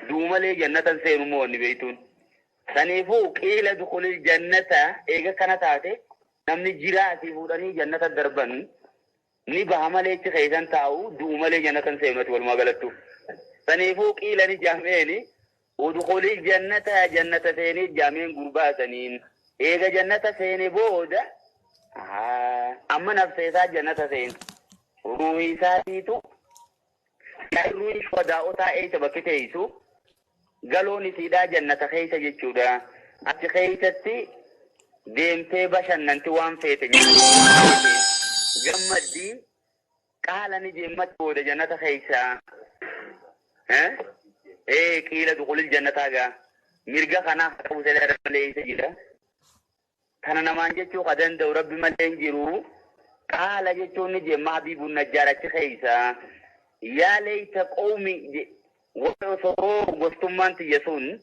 Du'u malee jannata hin seenu immoo wanni beeytuun. Saniifuu qiila dukhulil jannata eega kana taate namni jiraa asii fuudhanii jannata darban ni baha malee achi keessa hin taa'u du'u malee jannata hin seenu ati walumaa galattu. Saniifuu qiila ni jaameeni udkhulil jannata jannata seenii jaameen gurbaa saniin eega jannata seene booda amma nafsee isaa jannata seene ruuhii isaatiitu ruuhii shuhadaa'otaa eessa bakki teessu galoon isiidhaa jannata keessa jechuudha. Achi keessatti deemtee bashannanti waan feete nyaatti gammaddii qaala ni jeemmatti booda jannata keessa. Ee qiila dukhulil jannataa gaa mirga kanaa qabu sila malee isa jira. Kana namaan jechuu ka danda'u rabbi malee hin jiru. Qaala jechuun ni jemma Habiibun Najjaar achi keessa. Yaa leeyta qawmi warra osoo gostummaan tiyya sun